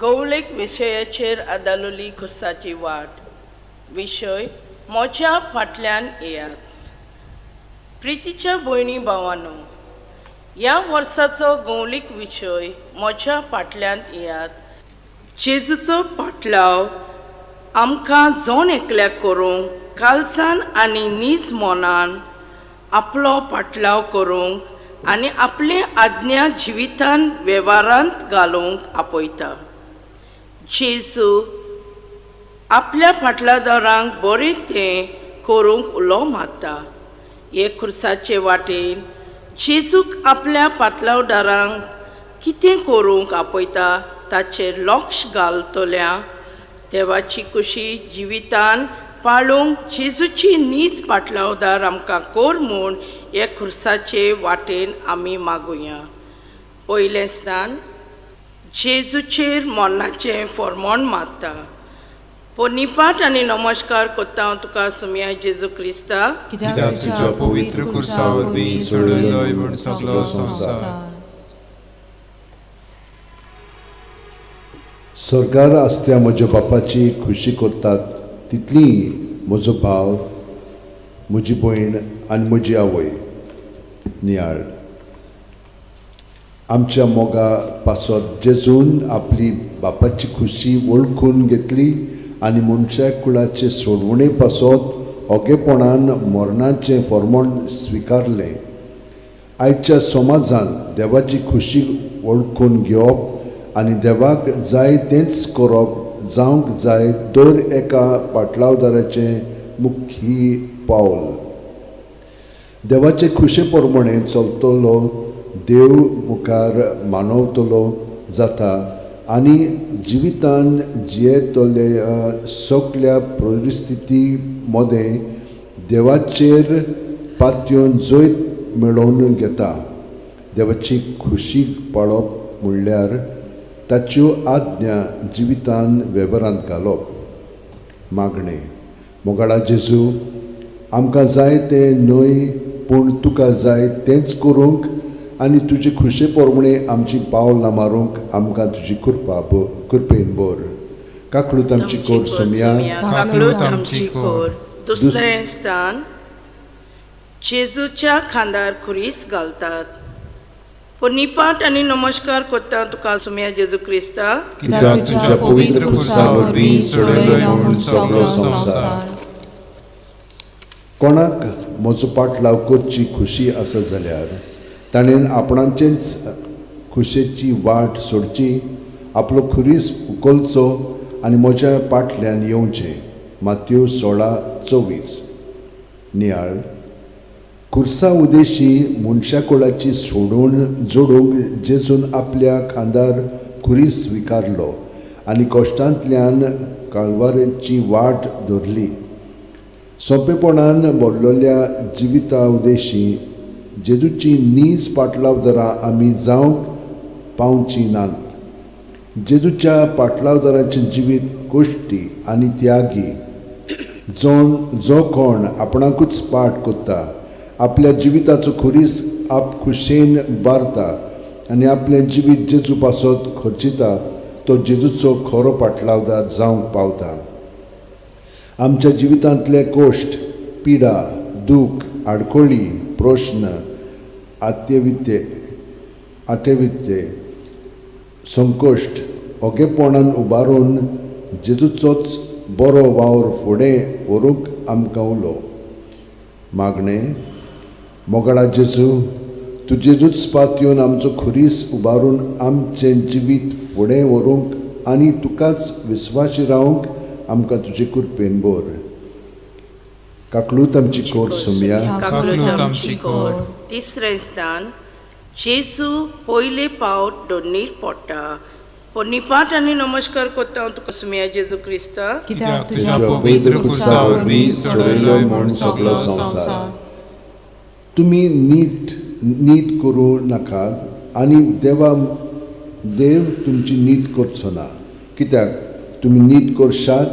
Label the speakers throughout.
Speaker 1: गौलीक विशयाचेर आदारलेली खुर्साची वाट. विशय म्हज्या फाटल्यान येयात. प्रितीच्या भयणी भावानो, ह्या वर्साचो गौलीक विशय म्हज्या फाटल्यान येयात. जेजूचो पाटलाव आमकां जण एकल्याक करूंक कालसान आनी नीज मनान आपलो पाटलाव करूंक आनी आपले आज्ञा जिवितान वेव्हारांत घालूंक आपयता. जेजू आपल्या फाटलादारांक बरें तें करूंक उलो मारता. हे खुर्साचे वाटेन जेजूक आपल्या पाटलावदारांक कितें करूंक आपयता ताचेर लक्ष घालतल्या देवाची खुशी जिवितान पाळूंक जेजूची नीज पाटलावदार आमकां कर म्हूण हे खुर्साचे वाटेन आमी मागुया. पयलें स्थान, जेजूचेर मरणाचें फॉर्मोण मारता. पोनिपाट आनी नमस्कार करता हांव तुका सुमया जेजू क्रिस्ता,
Speaker 2: कित्याक तुज्या पवित्र खुर्सा वरवीं सोडयलोय म्हूण सगलो संवसार.
Speaker 3: स्वर्गार आसत्या म्हज्या बापाची खुशी करतात तितली म्हजो भाव, म्हजी भयण आनी म्हजी आवय. नियाळ आमच्या मोगा पासत जेजून आपली बापाची खुशी वळखून घेतली आनी मनशा कुळाचे सोडवणे पासत ओगेपणान मरणाचें फॉर्मोण स्विकारलें. आयच्या समाजांत देवाची खुशी वळखून घेवप आनी देवाक जाय तेंच करप जावंक जाय दर एका पाटलावदाराचें मुख्य पावल. देवाचे खुशे प्रमाणे चलतलो देव मुखार मानवतलो जाता आनी जिवितान जियेतले सगल्या परिस्थिती मदें देवाचेर पातयेवन जैत मेळोवन घेता. देवाची खुशी पाळप म्हणल्यार ताच्यो आज्ञा जिवितान वेव्हारांत घालप. मागणें. मोगाळा जेजू, आमकां जाय तें न्हय पूण तुका जाय तेंच करूंक आनी तुजे खुशे प्रमाणे आमची पावलां मारूंक आमकां तुजी कृपा कृपेन भर. काकळूत आमची कोर सोमया,
Speaker 1: काकळूत आमची कोर. दुसरें स्थान, जेजूच्या खांदार खुरीस घालतात. पोनिपाट आनी नमस्कार करता तुका सुमया जेजू क्रिस्ता,
Speaker 2: कित्याक तुज्या पवित्र खुर्सा वरवीं सोडयलोय म्हूण सगलो संवसार.
Speaker 3: कोणाक म्हजो पाटलाव करची खुशी आसा जाल्यार ताणें आपणाचेच खुशेची वाट सोडची, आपलो खुरीस उखलचो आनी म्हज्या पाटल्यान येवचें. मात्यो 16:24. नियाळ. खुर्सा उदेशी मनशा कुळाची सोडून जोडूंक जेजून आपल्या खांदार खुरीस स्विकारलो आनी कश्टांतल्यान काळवाराची वाट धरली. सोंपेपणान भरलेल्या जिविता उदेशी जेजूची नीज पाटलावदारां आमी जावंक पावची नात. जेजूच्या पाटलावदाराचें जिवीत कश्टी आनी त्यागी. जो कोण आपणाकूच पाठ करता, आपल्या जिविताचो खुरीस आप खुशेन उबारता आनी आपलें जिवीत जेजू पासत खर्चिता तो जेजूचो खरो पाटलावदार जावंक पावता. आमच्या जिवितांतले कोश्ट, पिडा, दूख, आडखळी, प्रश्न, आत्यवित्य आटेवित्य संकश्ट ओगेपणान उबारून जेजूचोच बरो वावर फुडें व्हरूंक आमकां उलो. मागणें. मोगाळा जेजू, तुजेरूच पातयेवन आमचो खुरीस उबारून आमचें जिवीत फुडें व्हरूंक आनी तुकाच विस्वाशी रावंक आमकां तुजे कृपेन भर. काकळूत आमची कोर सोमया,
Speaker 1: काकळूत आमची कोर. तिसरें स्थान, जेजू पयले पावट दोनीर पडटा. पोनिपाट आनी नमस्कार करता हांव तुका सुमया जेजू क्रिस्ता,
Speaker 2: कित्याक तुज्या पवित्र खुर्सा वरवीं सोडयलोय म्हूण सगलो संवसार.
Speaker 3: तुमी नीट नीत करूं नाकात आनी देव तुमची नीत करचो ना, कित्याक तुमी नीत करशात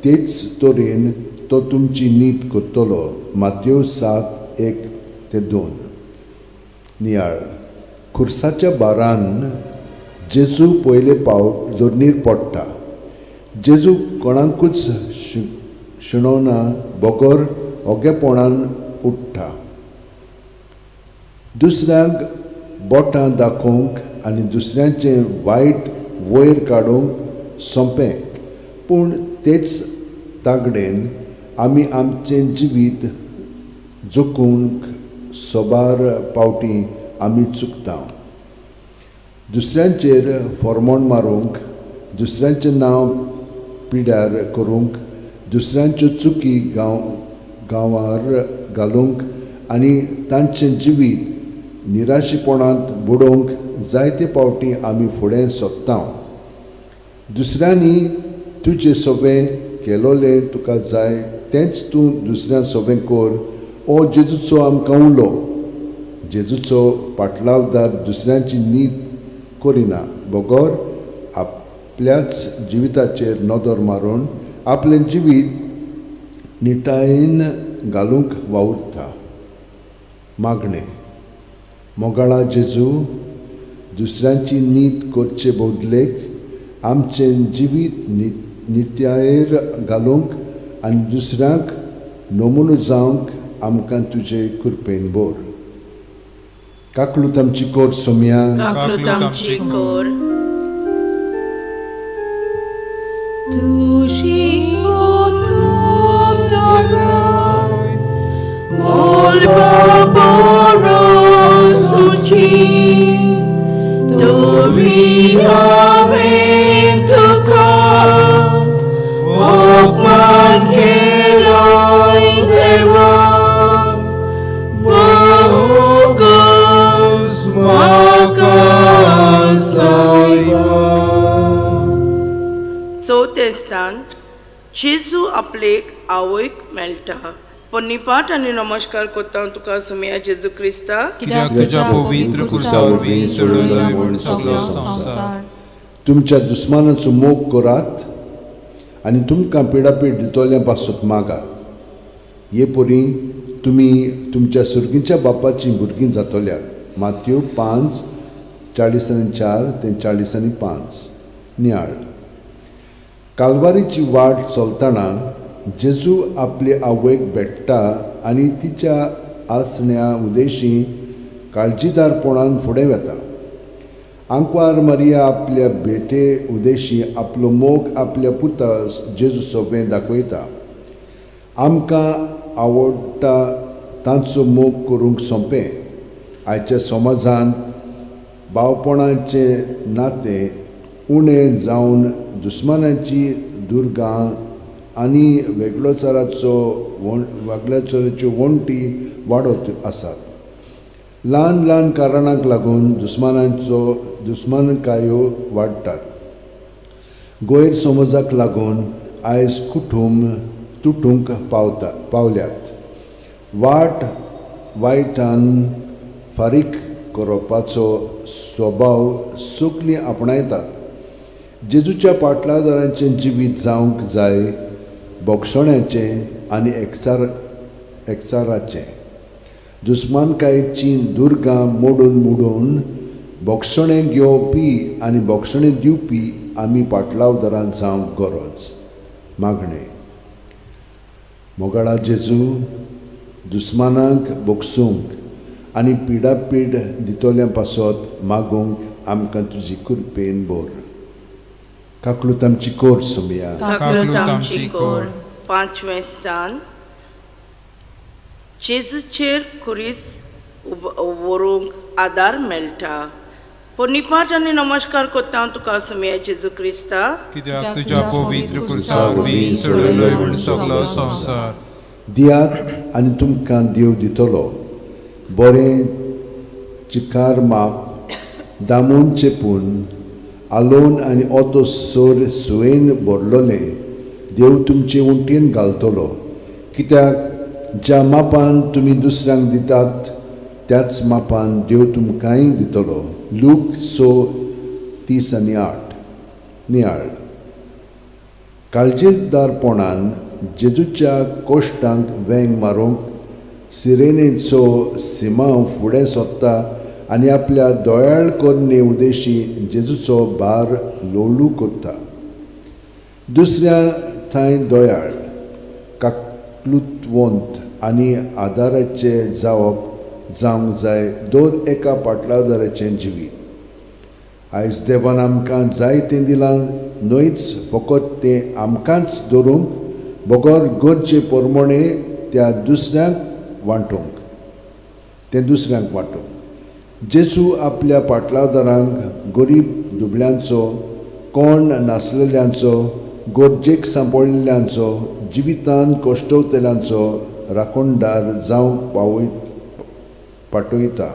Speaker 3: तेच तरेन तो तुमची नीत करतलो. मात्यो 7:1-2. नियाळ. खुर्साच्या बारान जेजू पयले पावट दोर्नीर पडटा. जेजू कोणाकूच शिणोना बगर ओगेपणान उठ्ठा. दुसऱ्यांक बोटां दाखोवंक आनी दुसऱ्यांचें वायट वयर काडूंक सोंपें, पूण तेच तागडेन आमी आमचें जिवीत जोखूंक सोबार पावटी आमी चुकता. दुसऱ्यांचेर फॉर्मोण मारूंक, दुसऱ्यांचें नांव पिड्यार करूंक, दुसऱ्यांच्यो चुकी गांवार घालूंक आनी तांचें जिवीत निराशेपणांत बुडोवंक जायते पावटी आमी फुडें सोदता. दुसऱ्यांनी तुजें सगळें केलोलें तुका जाय तेंच तूं दुसऱ्यां सगळें कर हो जेजूचो आमकां उलो. जेजूचो पाटलावदार दुसऱ्यांची नीत करिना बगर आपल्याच जिविताचेर नदर मारून आपलें जिवीत निटायेन घालूंक वावुरता. मागणें. मोगाळा जेजू, दुसऱ्यांची नीत करचे बदलेक आमचें जिवीत नित्यायेर घालूंक आनी दुसऱ्यांक नमुनो जावंक आमकां तुजे कृपेन भर. काकलूत आमची कोर सोमया.
Speaker 1: काकलूत आमची कोर. चवथें स्थान, जेजू आपलेक आवयक मेळटा. पन्नीपाठ आनी नमस्कार करता तुका सुमया जेजू क्रिस्ता,
Speaker 2: कित्याक तुज्या पवित्र खुर्सा वरवीं सोडयलो म्हूण सगलो संवसार.
Speaker 3: तुमच्या दुस्मानाचो मोग करात आनी तुमकां पिडापीड दितल्या पासत मागात. हे परी तुमी तुमच्या सुर्गीच्या बापाचीं भुरगीं जातल्यात. मात्यो 5:44 ते 45. नियाळ. कालवारीची वाट चलतना जेजू आपले आवयक भेट्टा आनी तिच्या आसण्या उदेशी काळजीदारपणान फुडें वता. आंकवार मारिया आपल्या भेटे उदेशी आपलो मोग आपल्या पुता जेजू सोबें दाखयता. आमकां आवडटा तांचो मोग करूंक सोंपें. आयच्या समाजांत भावपणाचें नातें उणें जावन दुस्मानाची दुर्गां आनी वेगळोचाराचो वेगळोचाराच्यो वण्टी वाडत आसात. ल्हान ल्हान कारणांक लागून दुस्मानांचो दुस्मानकायो वाडटात. गैरसमजाक लागून आयज कुटूंब तुटूंक पावल्यात. वाट वायटान फारीक करपाचो स्वभाव सगलीं आपणायतात. जेजूच्या पाटलादारांचें जिवीत जावंक जाय बोगसण्याचें आनी एकचाराचें. दुस्मानकायेचीं दुर्गां मोडून मोडून बोगसणें घेवपी आनी बोगसणें दिवपी आमी पाटलावदारां जावंक गरज. मागणें. मोगाळा जेजू, दुस्मानांक बोगसूंक आनी पिडापीड दितल्या पासत मागूंक आमकां तुजी कृपेन भर. काकलूत आमची कोर सोमया.
Speaker 1: काकलूत आमची कोर. पांचवें स्थान, जेजूचेर खुरीस व्हरूंक आदार मेळटा. पन्नीपाठ आनी नमस्कार करता तुका सुमया जेजू क्रिस्ता,
Speaker 2: कित्याक तुज्या पवित्र खुर्सा वरवीं सोडयलो म्हूण सगलो संवसार.
Speaker 3: दियात आनी तुमकां देव दितलो. बरें चिकार माप दामून चेपून आलोवन आनी ओतो सोर सुयेन भरलोलें देव तुमचे उंटीन घालतलो. कित्याक ज्या मापान तुमी दुसऱ्यांक दितात त्याच मापान देव तुमकांय दितलो. लूक 6:38. नियाळ. काळजेदारपणान जेजूच्या कोश्टांक वेंग मारूंक सिरेनेचो सिमांव फुडें सोदता आनी आपल्या दोयाळ करणे उदेशी जेजूचो भार लोळू करता. दुसऱ्या थंय दयाळ, काकलुतवंत आनी आदाराचे जावप जावंक जाय दर एका पाटलादाराचें जिवीत. आयज देवान आमकां जाय तें दिलां न्हयच फकत तें आमकांच धरूंक बगर गरजे प्रमाणे त्या दुसऱ्यांक वांटूंक, तें दुसऱ्यांक वांटूंक. जेजू आपल्या पाटलादारांक गरीब दुबळ्यांचो, कोण नासलेल्यांचो, गरजेक सांपडलेल्यांचो, जिवितान कश्टवतल्यांचो राखणदार जावंक पावय पाटयता.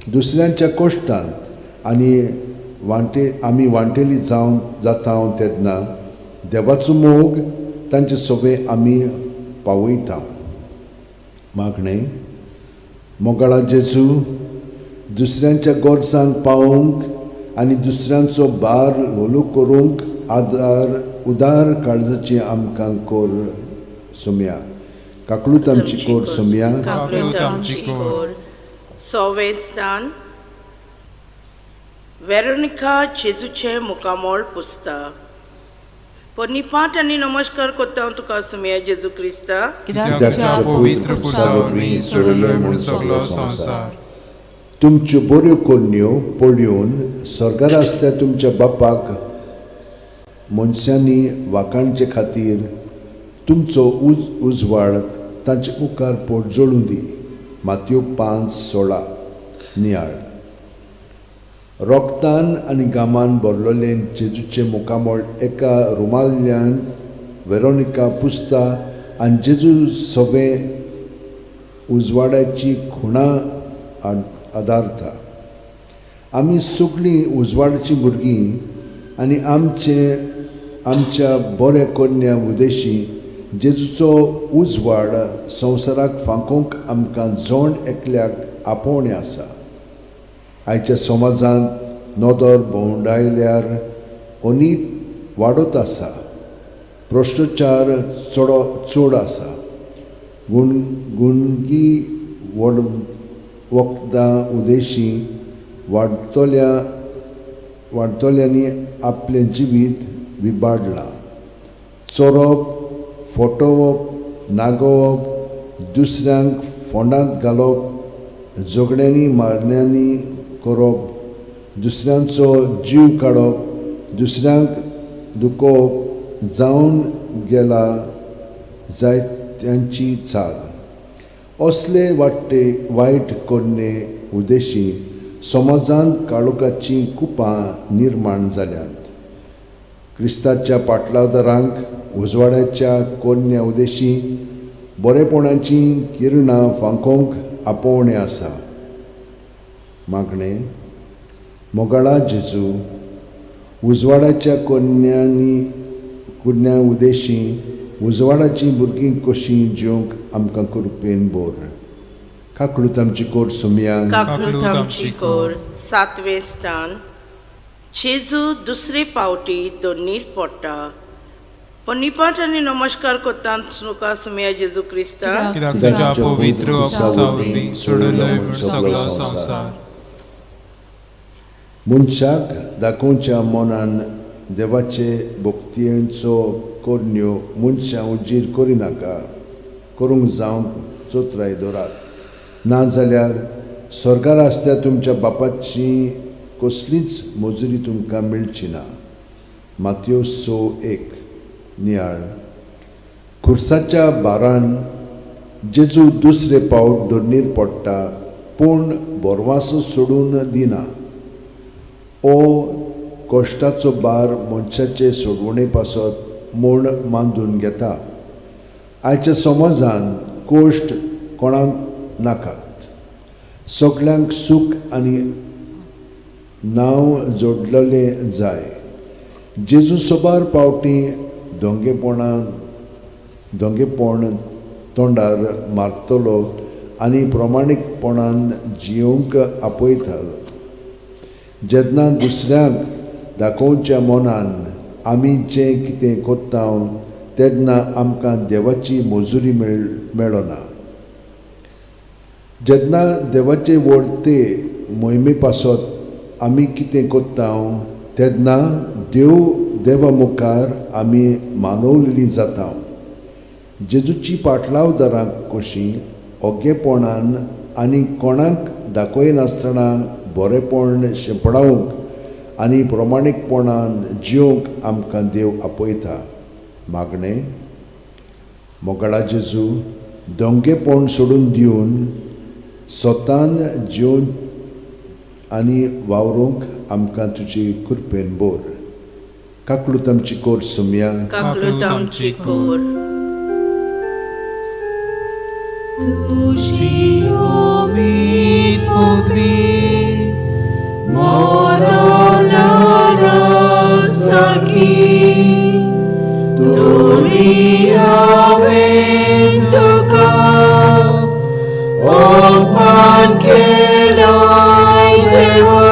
Speaker 3: दुसऱ्यांच्या कश्टांत आनी वांटे आमी वांटेली जावन जाता तेन्ना देवाचो मोग तांचे सगळे आमी पावयता. मागणें. मोगाळा जेजू, दुसऱ्यांच्या गरजांक पावोवंक आनी दुसऱ्यांचो भार ल्हवू करूंक आदार उदार काळजाची आमकां कोर सोमया. काकलूत आमची कोर सोमया.
Speaker 1: काकलूत आमची कोर. सवें स्थान. वेरोनिका जेजूचें मुखामळ पुसता. निपाट आनी नमस्कार करता हांव तुका सुमया जेजू क्रिस्ता.
Speaker 2: कित्याक तुज्या पवित्र खुर्सा वरवीं सोडयलोय म्हूण सगलो संवसार.
Speaker 3: तुमच्यो बऱ्यो करण्यो पळोवन स्वर्गार आसल्या तुमच्या बापाक मनशांनी वाखाणचे खातीर तुमचो उजवाड तांचे मुखार पोटजळूं दी. मातयो 5:16. नियाळ. रोगतान आनी घामान भरलेलें जेजूचें मुखामळ एका रुमाल्यान वेरोनिका पुसता आनी जेजू सगळें उजवाडाची खुणां आदारता. आमी सगळीं उजवाडाचीं भुरगीं आनी आमचे आमच्या बऱ्या करण्या उदेशी जेजूचो उजवाड संवसाराक फांकोवंक आमकां जण एकल्याक आपोवणें आसा. आयच्या समाजांत नदर भोंवडायल्यार अनीत वाडत आसा, भ्रश्टाचार चड आसा, गुणगी वड वखदां उदेशी वाडटल्यांनी आपलें जिवीत विबाडलां. चोरप, फटोवप, नागोवप, दुसऱ्यांक फोंडांत घालप, झगड्यांनी मारण्यांनी करप, दुसऱ्यांचो जीव काडप, दुसऱ्यांक दुखोवप जावन गेला जायत्यांची चाल. असले वाडटे वायट करणे उदेशी समाजांत काळोखाचीं कुपां निर्माण जाल्यांत. क्रिस्ताच्या पाटलादारांक उजवाडाच्या कोरण्या उदेशी बरेपणाचीं किरणां फांकोवंक आपोवणें आसा. मागणें. मोगाळा जेजू, उजवाडाच्या कुरण्या उदेशी उजवाडाचीं भुरगीं कशीं जिवंक आमकां कृपेन बोर. काकलूत आमची कोर सुमया.
Speaker 1: काकलूत आमची कोर. सातवें स्थान. जेजू दुसरे पावटी दोनीर पडटा. निपाट आनी नमस्कार करता तुका सुमया जेजू क्रिस्ता.
Speaker 2: कित्याक तुज्या पवित्र खुर्सा वरवीं सोडयलोय म्हूण सगलो संवसार.
Speaker 3: मनशाक दाखोवच्या मनान देवाचे भक्तयेचो करण्यो मनशां उजीर करिनाका करूंक जावंक चोत्राय दवरात, नाजाल्यार स्वर्गार आसल्या तुमच्या बापाची कसलीच मजुरी तुमकां मेळची ना. मातयो 6:1. नियाळ. खुर्साच्या बारान जेजू दुसरे पावट दोनीर पडटा पूण बोरवासो सोडून दिना. ओ कश्टाचो भार मनशाचे सोडवणे पासत म्हूण मांदून घेता. आयच्या समाजान कश्ट कोणाक नाकात, सगल्यांक सूख आनी नांव जोडलेलें जाय. जेजू सोबार पावटी दोंगेपण तोंडार मारतलो आनी प्रमाणीकपणान जियोंक आपयतालो. जेन्ना दुसऱ्यांक दाखोवच्या मनान आमी जें कितें कोत्ता तेन्ना आमकां देवाची मजुरी मेळना. जेन्ना देवाचे वडते मोहिमे पासत आमी कितें कोत्ता तेन्ना देव देवा मुखार आमी मानवलेली जाता. जेजूची पाटलावदारां कशीं ओगेपणान आनी कोणाक दाखयनासतना बरेपण शिंपडावंक आनी प्रमाणीकपणान जिवंक आमकां देव आपयता. मागणें. मोगाळा जेजू, दंगेपण सोडून दिवन स्वतान जिवन आनी वावरूंक आमकां तुजी कृपेन बोर. काकलूत आमची कोर सुमया.
Speaker 1: काकलूत आमची कोर.
Speaker 2: तुजी उमेद पदवी मरणारा सारकी तरी हांवें तुका अपमान केलाय देवा,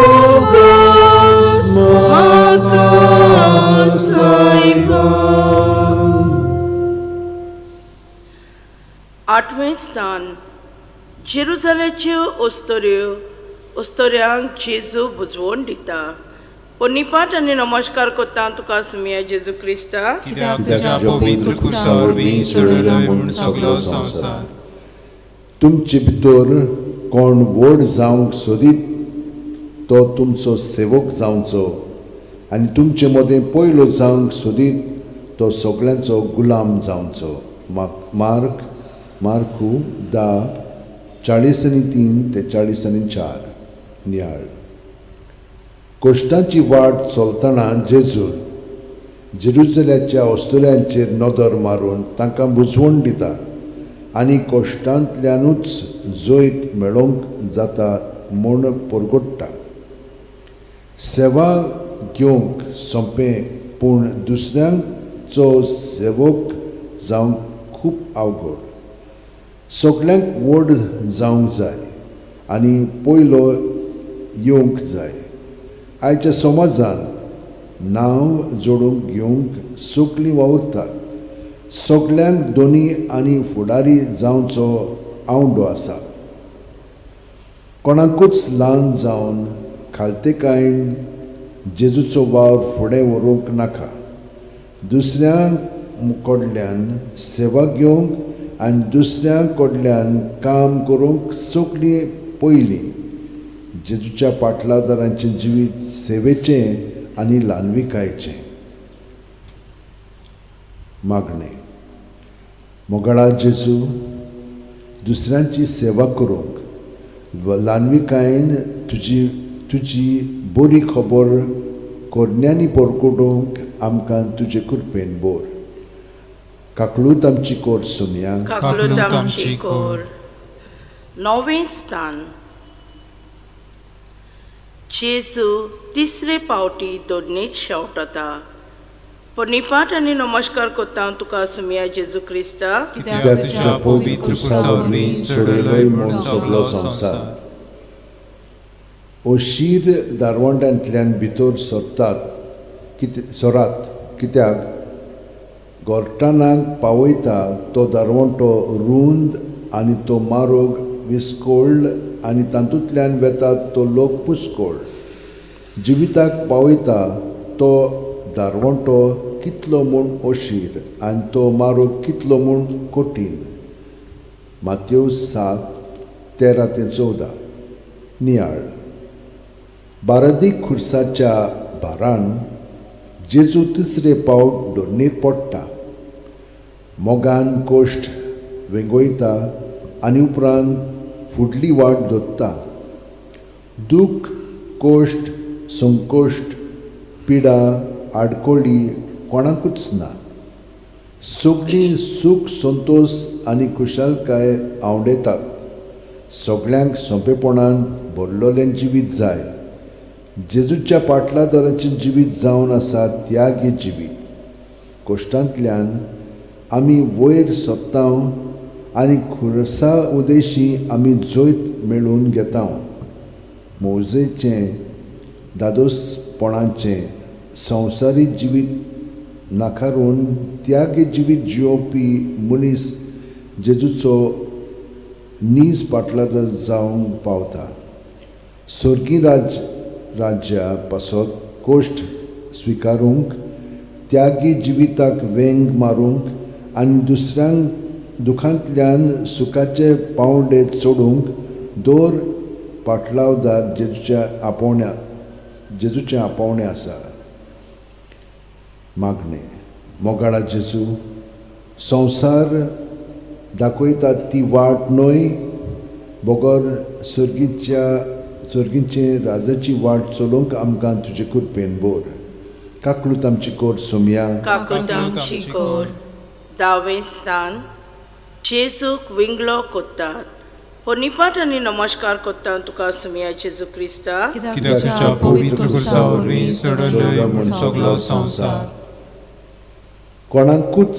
Speaker 2: उगस म्हाका सायबा.
Speaker 1: आठवें स्थान. जेरुजाल्याच्यो अस्तोऱ्यो अस्तोऱ्यांक जेजू बुजवण दिता. निपाट आनी नमस्कार करता तुका सुमया जेजू क्रिस्ता,
Speaker 2: कित्याक तुज्या पवित्र खुर्सा वरवीं सोडयलोय म्हूण सगलो संवसार.
Speaker 3: तुमचे भितर कोण व्हड जावंक सोदीत तो तुमचो सेवक जावचो आनी तुमचे मदें पयलो जावंक सोदीत तो सगळ्यांचो गुलाम जावचो. मार्क मार्कू 10:43 ते 44. नियाळ. कोश्टांची वाट चलतना जेजून जेरुजल्याच्या अस्तुऱ्यांचेर नदर मारून तांकां बुजवण दिता आनी कोश्टांतल्यानूच जैत मेळोवंक जाता म्हूण परगट्टा. सेवा घेवंक सोंपें पूण दुसऱ्यांचो सेवक जावंक खूब अवघड. सगल्यांक व्हड जावंक जाय आनी पयलो येवंक जाय. आयच्या समाजान नांव जोडूंक घेवंक सगलीं वावुरतात. सगल्यांक दोनी आनी फुडारी जावचो आवंडो आसा. कोणाकूच ल्हान जावन खालतेकायेन जेजूचो वावर फुडें व्हरूंक नाका. दुसऱ्यां कडल्यान सेवा घेवंक आनी दुसऱ्यां कडल्यान काम करूंक सगलीं पयलीं. जेजूच्या पाटलादारांचें जिवीत सेवेचें आनी ल्हानविकायेचें. मागणें. मोगाळा जेजू, दुसऱ्यांची सेवा करूंक ल्हानविकायेन तुजी तुजी बरी खबर कोरण्यांनी परकोटूंक आमकां तुजे कृपेन बोर. काकलूत आमची कोर सुमया.
Speaker 1: काकलूत आमची कोर. णवें स्थान. जेजू तिसरे पावटी दोडणीत शेवटता. निपाट आनी नमस्कार करता तुका सुमया जेजू क्रिस्ता,
Speaker 2: कित्याक तुज्या पवित्र खुर्सा वरवीं सोडयलोय म्हूण सगलो संवसार.
Speaker 3: अशीर दारवंट्यांतल्यान भितर सरतात कितें सरात, कित्याक गोरटाणाक पावयता तो दारवंटो रूंद आनी तो मारोग विस्कोळ आनी तातूंतल्यान वेता तो लोक पुस्कोळ. जिविताक पावयता तो दारवंटो कितलो म्हूण अशीर आनी तो मारोग कितलो म्हूण कठीण. मात्यो 7:13 ते 14. नियाळ. बारादीक खुर्साच्या भारान जेजू तिसरे पावट दोडणीर पडटा. मोगान कोश्ट वेंगयता आनी उपरांत फुडली वाट दोत्ता. दूख, कोश्ट, संकोश्ट, पिडा, आडकोळी कोणाकूच ना. सगळीं सूख, संतोश आनी खुशालकाय आंवडेतात. सगळ्यांक सोंपेपणान भरलेलें जिवीत जाय. जेजूच्या पाटलादाराचें जिवीत जावन आसा त्यागी जिवीत. कोश्टांतल्यान आमी वयर सोदता आनी खुर्सा उदेशी आमी जैत मेळोवन घेता. मौजेचें, दादोसपणाचें संवसारीक जिवीत नाकारून त्यागी जिवीत जियोवपी मनीस जेजूचो नीज पाटलादार जावंक पावता. स्वर्गी राज्या पासत कोश्ट स्विकारूंक, त्यागी जिविताक वेंग मारूंक आनी दुसऱ्यांक दुखांतल्यान सुखाचे पावंडे चडूंक दर पाटलावदार जेजूचें आपोवणें आसा. मागणें. मोगाळा जेजू, संवसार दाखयता ती वाट न्हय बगर सर्गीचे राजाची वाट चलोवंक आमकां तुजे कृपेन बोर. काकलूत आमची कोर सोमया.
Speaker 1: काकूत आमची कोर. दावें स्थान. जेजूक विंगलो कोत्तात. पनिपाट आनी नमस्कार कोत्ता तुका सुमया जेजू क्रिस्ता.
Speaker 2: कित्याक तुज्या पवित्र खुर्सा वरवीं चडलय म्हूण सगलो संवसार.
Speaker 3: कोणाकूच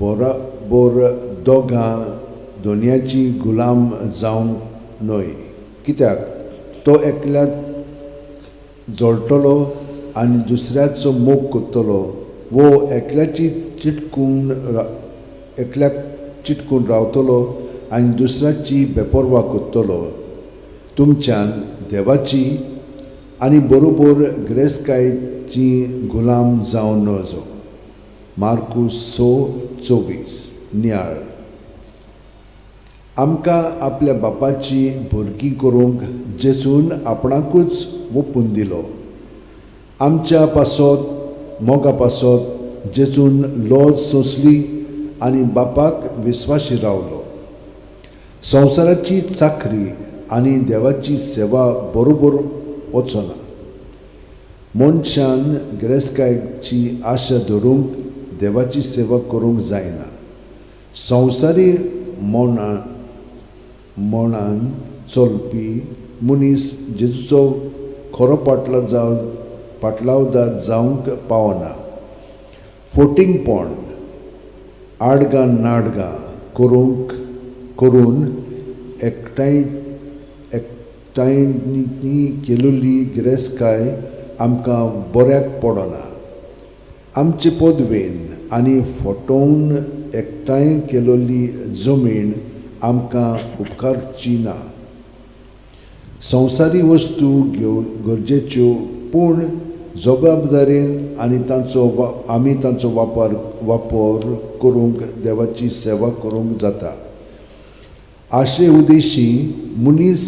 Speaker 3: बरोबर दोगां दोनयाची गुलाम जावंक न्हय, कित्याक तो एकल्याक जळटलो आनी दुसऱ्याचो मोग करतलो वो एकल्याक चिटकून रावतलो आनी दुसऱ्याची बेपर्वा करतलो. तुमच्यान देवाची आनी बरोबर गिरेस्तकायेची गुलाम जावं नजो. मार्कू 6:24. नियाळ. आमकां आपल्या बापाची भुरगीं करूंक जेजून आपणाकूच ओपून दिलो. आमच्या पासत, मोगा पासत जेजून लज सोंसली आनी बापाक विस्वाशी रावलो. संवसाराची चाकरी आनी देवाची सेवा बरोबर वचना. मनशान गिरेस्तकायेची आशा धरूंक देवाची सेवा करूंक जायना. संवसारी मनान चलपी मनीस जेजूचो खरो पाटलावदार जावंक पावना. फोटिंगपण, आडगां नाडगां करून एकठांयनी केल्ली गिरेस्तकाय आमकां बऱ्याक पडना. आमचे पदवेन आनी फटोवन एकठांय केल्ली जमीन आमकां उपकारची ना. संवसारी वस्तू घेव गरजेच्यो, पूण जबाबदारेन आनी आमी तांचो वापर करूंक देवाची सेवा करूंक जाता. आशे उदेशी मनीस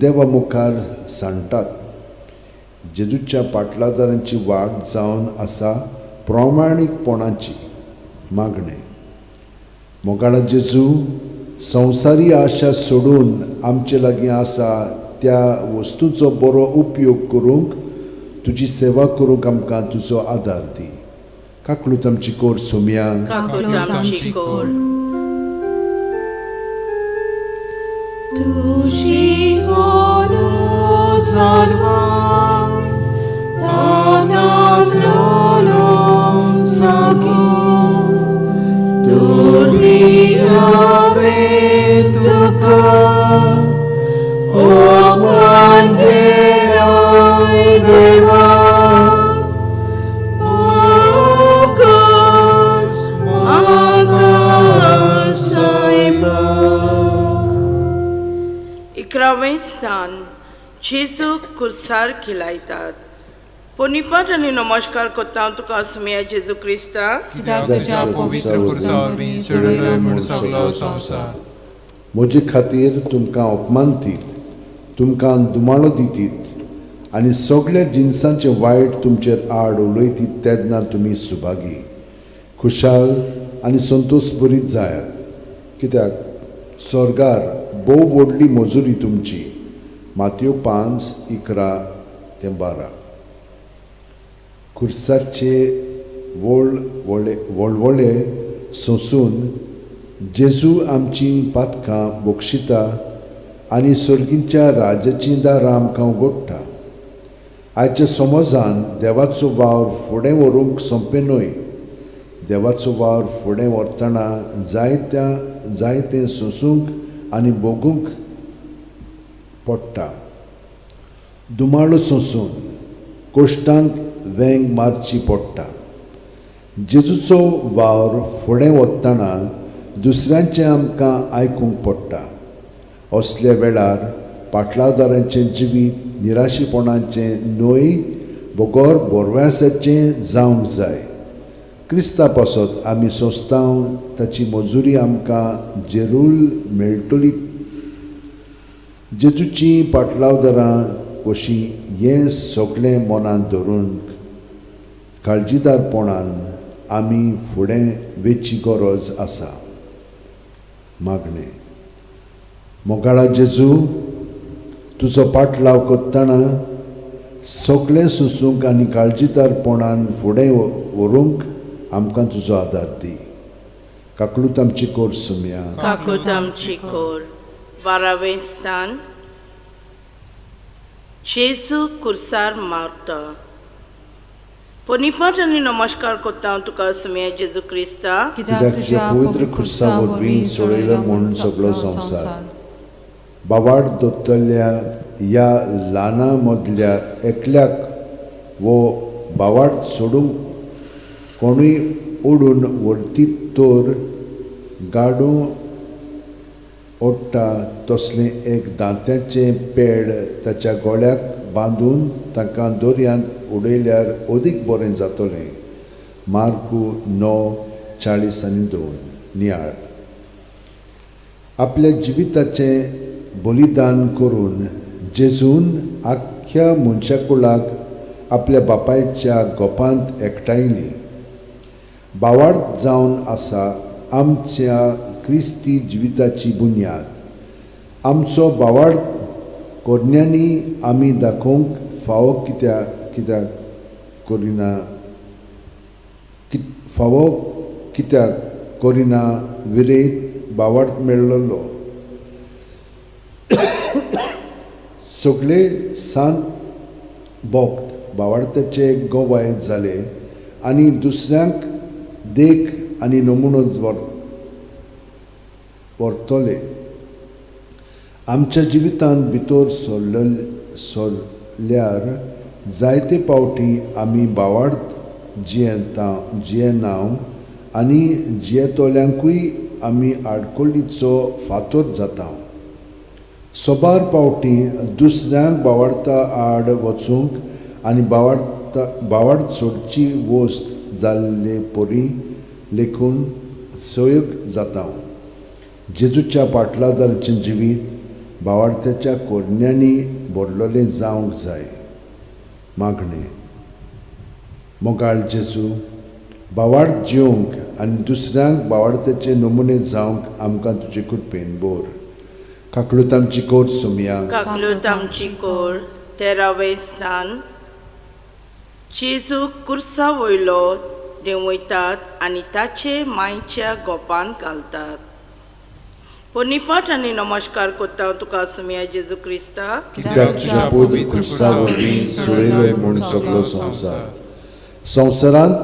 Speaker 3: देवा मुखार सांडटात. जेजूच्या पाटलादारांची वाट जावन आसा प्रामाणीकपणाची. मागणें. मोगाळा जेजू, संवसारी आशा सोडून आमचे लागीं आसा त्या वस्तूचो बरो उपयोग करूंक, तुजी सेवा करूंक आमकां तुजो आदार दी. काकलूत आमची कोर सोमया.
Speaker 1: काकूत आमची कोर.
Speaker 4: तुझी salvar, tanasolo sagu, Durvia ventuka, o quanterai deva, Pocos magasaiba.
Speaker 1: इकरावें स्थान. जेजूक खुर्सार खिलायतात. पनिपाट आनी नमस्कार कोत्ता तुका सुमया जेजू क्रिस्ता.
Speaker 2: कित्याक तुज्या पवित्र खुर्सा वरवीं चडलय म्हूण सगलो संवसार.
Speaker 3: म्हजे खातीर तुमकां अपमानतीत, तुमकां दुमाळो दितीत आनी सगळ्या जिनसांचें वायट तुमचेर आड उलयतीत तेन्ना तुमी सुभागी, खुशाल आनी संतोश बरीत जायात, कित्याक स्वर्गार भोव व्हडली मजुरी तुमची. मातयो 5:11-12. खुर्साचे वळवळे सोंसून जेजू आमची पातकां बक्षिता आनी सर्गीच्या राजाचीं दारां आमकां उगडटा. आयच्या समाजान देवाचो वावर फुडें व्हरूंक सोंपें न्हय. देवाचो वावर फुडें व्हरतना जायतें सोंसूंक आनी भोगूंक पडटा. दुमाळो सोंसून कोश्टांक वेंग मारची पडटा. जेजूचो वावर फुडें वतना दुसऱ्यांचें आमकां आयकूंक पडटा. असल्या वेळार पाटलावदारांचें जिवीत निराशेपणाचें न्हय बगर बोरव्यासाचें जावंक जाय. क्रिस्ता पासत आमी सोंसतांव ताची मजुरी आमकां जेरूल मेळटली. जेजूची पाटलावदारां कशी हें सगळें मनांत धरून काळजीदारपणान आमी फुडें वेची गरज आसा. मागणें. मोगाळा जेजू, तुजो पाटलाव करतना सगळें सोंसूंक आनी काळजीदारपणान फुडें व्हरूंक आमकां तुजो आदार दी. काकलूत आमची कोर सुमया.
Speaker 1: काकूत आमची कोर. 12वें स्थान. जेजू कुर्सार मारता. पनिपत आनी नमस्कार करता तुका सुमया जेजू क्रिस्ता,
Speaker 2: कित्याक तुज्या पवित्र खुर्सा वरवीं सोडयलो म्हूण सगळो संवसार.
Speaker 3: बावाड दोत्तल्या ह्या ल्हाना मदल्या एकल्याक वो बावाड सोडूंक कोणूय ओडून व्हरतीत तर गाडू ओडटा तसलें एक दांत्याचें पेड ताच्या गळ्याक बांदून तांकां दर्यांत उडयल्यार अदीक बरें जातलें. मार्कू 9:42. नियाळ. आपल्या जिविताचें बलिदान करून जेजून आख्ख्या मनशाकुळाक आपल्या बापायच्या गोपांत एकठांयली. बावाड जावन आसा आमच्या क्रिस्ती जिविताची बुन्याद. आमचो बावाड कोरण्यांनी आमी दाखोवंक फावो कित्याक कित्याक करिना फावो कित्याक करिना विरयत बावाड मेळ्ळलो. सगळे सांत भक्त बावाडत्याचे गवाय जाले आनी दुसऱ्यांक देख आनी नमुनो व्हरतले. आमच्या जिवितांत भितर सरल्यार जायते पावटी आमी बावाड जियेता जियेना आनी जियेतल्यांकूय आमी आडकोळीचो फातोर जाता. सोबार पावटी दुसऱ्यांक बावाडता आड वचूंक आनी बावाड सोडची वस्त जाल्ले परी लेखून सहयोग जाता. जेजूच्या पाटलादाराचें जिवीत बावाडत्याच्या कोरण्यांनी भरलेलें जावंक जाय. मागणें. मोगाळ जेजू, बावाड जिवंक आनी दुसऱ्यांक बावाडत्याचे नमुने जावंक आमकां तुजे कृपेन बोर. काकलूत आमची कोर सुमया.
Speaker 1: काकलूत आमची कोर. 13वें स्थान. जेजू कुर्सा वयलो देंवयतात आनी ताचे मांयच्या गोपान घालतात. पनिपत आनी नमस्कार करता तुका सुमया जेजू क्रिस्ता,
Speaker 3: कित्याक तुज्या पवित्र खुर्सा वरवीं सोडयलोय म्हूण सगळो संवसार. संवसारांत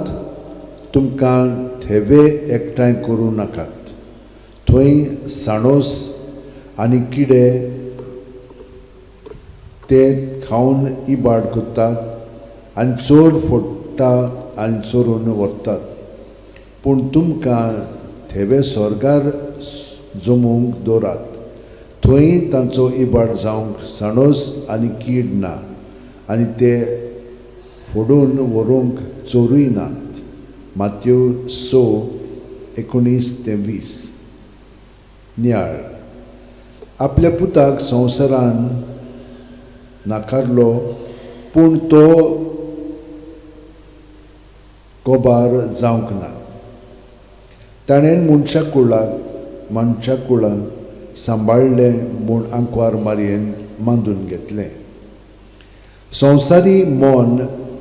Speaker 3: तुमकां थेवे एकठांय करूं नाकात. थंय साणोस आनी किडे ते खावन इबाड करतात आनी चोर फोडटा आनी चोरून व्हरतात. पूण तुमकां थेवे स्वर्गार जमूंक दवरात. थंय तांचो इबाड जावंक साणोस आनी कीड ना आनी ते फोडून व्हरूंक चोरूय नात. मात्यो 6:19-20. नियाळ. आपल्या पुताक संवसारान नाकारलो पूण तो कोबार जावंक ना. ताणें मनशाकुळाक सांबाळ्ळें म्हूण आंकवार मारयेन मांदून घेतलें. संवसारी मन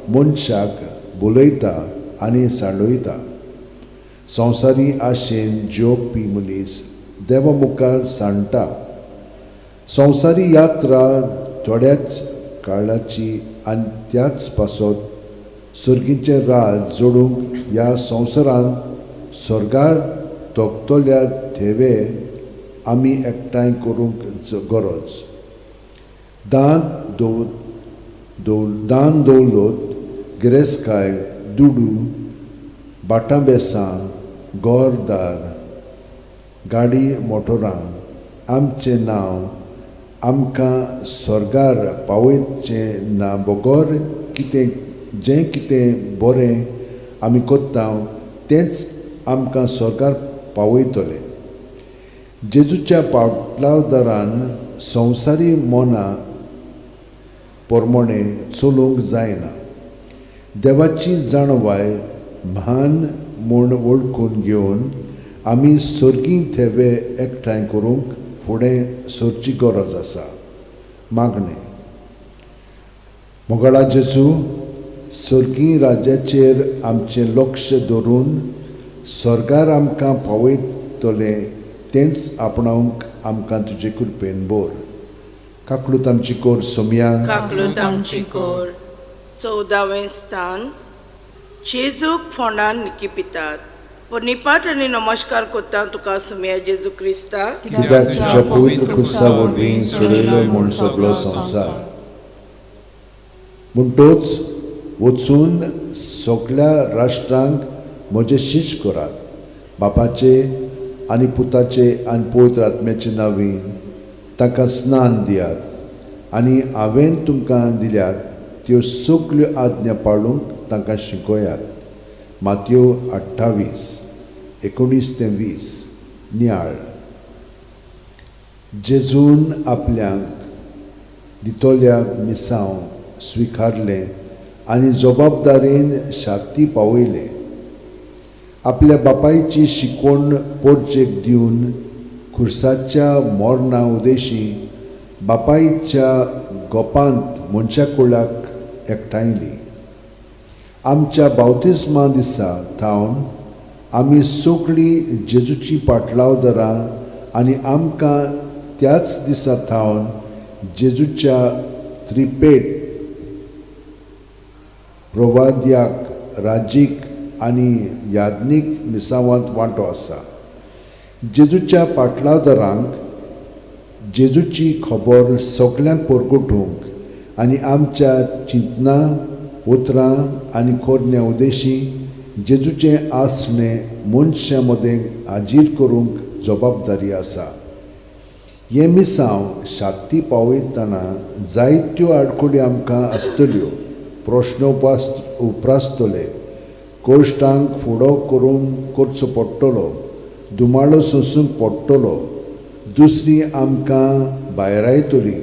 Speaker 3: मनशाक बोलयता आनी सांडयता. संवसारी आशेन जियोवपी मनीस देवा मुखार सांडटा. संवसारी यात्रा थोड्याच काळाची आनी त्याच पासत सर्गीचें राज जोडूंक ह्या संवसारांत स्वर्गार तोखतल्या थेवे आमी एकठांय करूंक गरज. दान दवलत, गिरेस्तकाय, दुडू, भाटां बेसां, घरदार, गाडी मोटोरां, आमचें नांव आमकां स्वर्गार पावयचें ना बगर कितें जें कितें बरें आमी कोत्ता तेंच आमकां स्वर्गार पावयतलें. जेजूच्या पाटलावदारान संवसारी मना प्रमाणे चलूंक जायना. देवाची जाणवाय म्हान म्हूण वळखून घेवन आमी सर्गीं थेवे एकठांय करूंक फुडें सरची गरज आसा. मागणें. मोगाळा जेजू, सर्गीं राज्याचेर आमचें लक्ष दवरून स्वर्गार आमकां पावयतलें तेंच आपणावंक आमकां तुजे कृपेन बोर. काकलूत आमची कोर सोमया.
Speaker 1: काकलूत आमची कोर. 14वें स्थान. जेजूक फोंडान निकिपितात. निपाट आनी नमस्कार कोत्ता तुका सुमया जेजू क्रिस्ता,
Speaker 3: कित्याक तुज्या पवित्र खुर्सा वरवीं सोडयलो म्हूण सगलो संवसार. म्हणटोच वचून सगल्या राष्ट्रांक म्हजे शिश करात, बापाचे आनी पुताचे आनी पवित्र आत्म्याचे नांवीन तांकां स्नान दियात आनी हांवें तुमकां दिल्यात त्यो सगल्यो आज्ञा पाळूंक तांकां शिकयात. मातयो 28:19 ते 20. नियाळ. जेजून आपल्यांक दितोल्या मिसांव स्विकारलें आनी जबाबदारेन शाती पावयलें. आपल्या बापायची शिकवण पोरचेक दिवन खुर्साच्या मोरणा उदेशी बापायच्या गोपांत मनशा कुळाक एकठांयली. आमच्या बावतिस्मा दिसा थावन आमी सगळीं जेजूची पाटलावदारां आनी आमकां त्याच दिसा थावन जेजूच्या त्रिपेट प्रवाद्याक राजीक आनी याज्ञीक मिसावांत वांटो आसा. जेजूच्या पाटलावदारांक जेजूची खबर सगल्यांक परगटूंक आनी आमच्या चिंतना उतरां आनी कोरण्या उदेशी जेजूचें आसणें मनशां मदें हाजीर करूंक जबाबदारी आसा. हें मिसांव शाती पावयतना जायत्यो आडखळी आमकां आसतल्यो, प्रश्न उप्रासतले, कश्टांक फुडो करूंक करचो पडटलो, दुमाळो सोंसूंक पडटलो, दुसरी आमकां भायरायतली,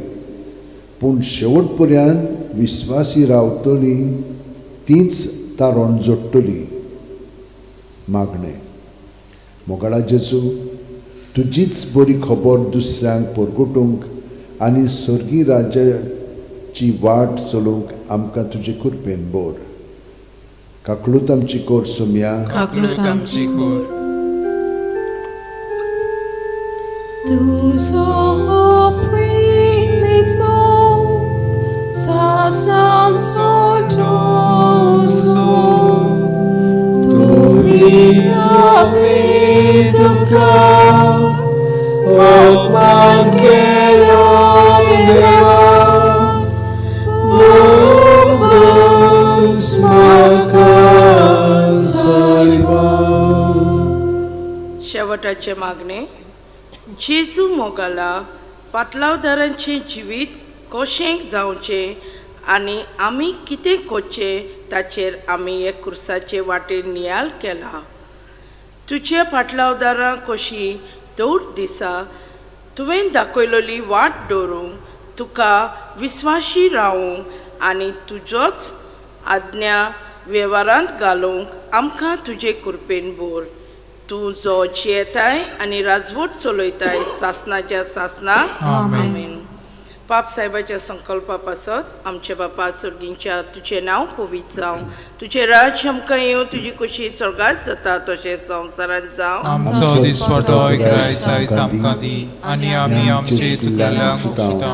Speaker 3: पूण शेवट पर्यंत विस्वासी रावतली तीच तारण जोडटली. मागणें. मोगाळा जेजू, तुजीच बरी खबर दुसऱ्यांक परगटूंक आनी स्वर्गीय राज्याची वाट चलोवंक आमकां तुजे कृपेन बोर. काकलूत आमची कोर सोमया.
Speaker 2: काकलूत आमची कोर.
Speaker 4: तुजो primit mo, sasnam soltoso, tu mia fiduca, hoc mangelo dea, vulgus maca salva.
Speaker 1: शेवटाचे मागणे. जेजू मोगाला पातलावदारांचें जिवीत कशें जावचें आनी आमी कितें करचें ताचेर आमी हे खुर्साचे वाटेर नियाळ केला. तुज्या पाटलावदारां कशी दौड दिसा तुवें दाखयलोली वाट दवरूंक तुका विस्वाशी रावूंक आनी तुजोच आज्ञा वेव्हारांत घालूंक आमकां तुजे कृपेन बोर. तूं जो जियेताय आनी राजवट चलयताय सासनाच्या सासना. आमेन. पाप साहेबाच्या संकल्पा पासत. आमच्या बापा सर्गींच्या, तुजें नांव पवित्र जावं, तुजें राज्य आमकां येवं, तुजी खुशी स्वर्गात जाता तशें संवसारांत जावं.
Speaker 2: आमचो दिसवटो आयज आमकां दी आनी आमी आमचे चुकलेल्यांक बक्षिता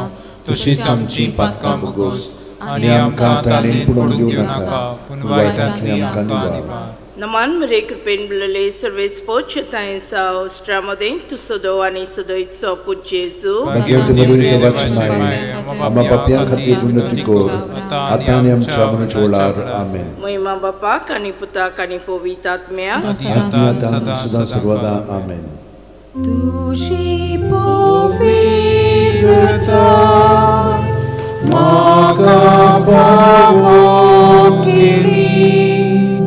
Speaker 2: तशीच आमची पातकां भोगोस आनी आमकां ताणें पडूंक दिवं नाका, पूण वायटांतली आमकां निवार.
Speaker 1: नमान मरे, कृपेन भरलेले, सर्वेस्पोच साव स्ट्रामदें तूं सदो आनी सदोयचो पूत जेजू
Speaker 3: भाग्यवती मरिये, देवाची माये, आम्हा पापयां खातीर विनंती कर, आतां आनी आमच्या मरणाच्या वेळार. आमेन.
Speaker 1: महिमा बापाक आनी पुताक आनी पवित्र आत्म्याक.
Speaker 3: आतां आतां सदां सर्वदा. आमेन.
Speaker 4: तुजी पवित्रताय म्हाका फावो केली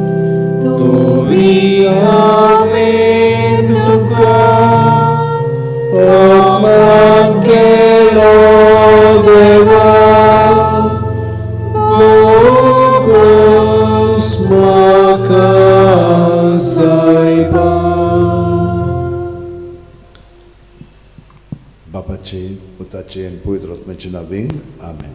Speaker 4: तुमी हांवें तुका
Speaker 2: अपमान केलो देवा बोगोस म्हाका सायबा.
Speaker 3: बापाचे, पुताचे आनी पवित्र आत्म्याचे नांवेन, आमेन.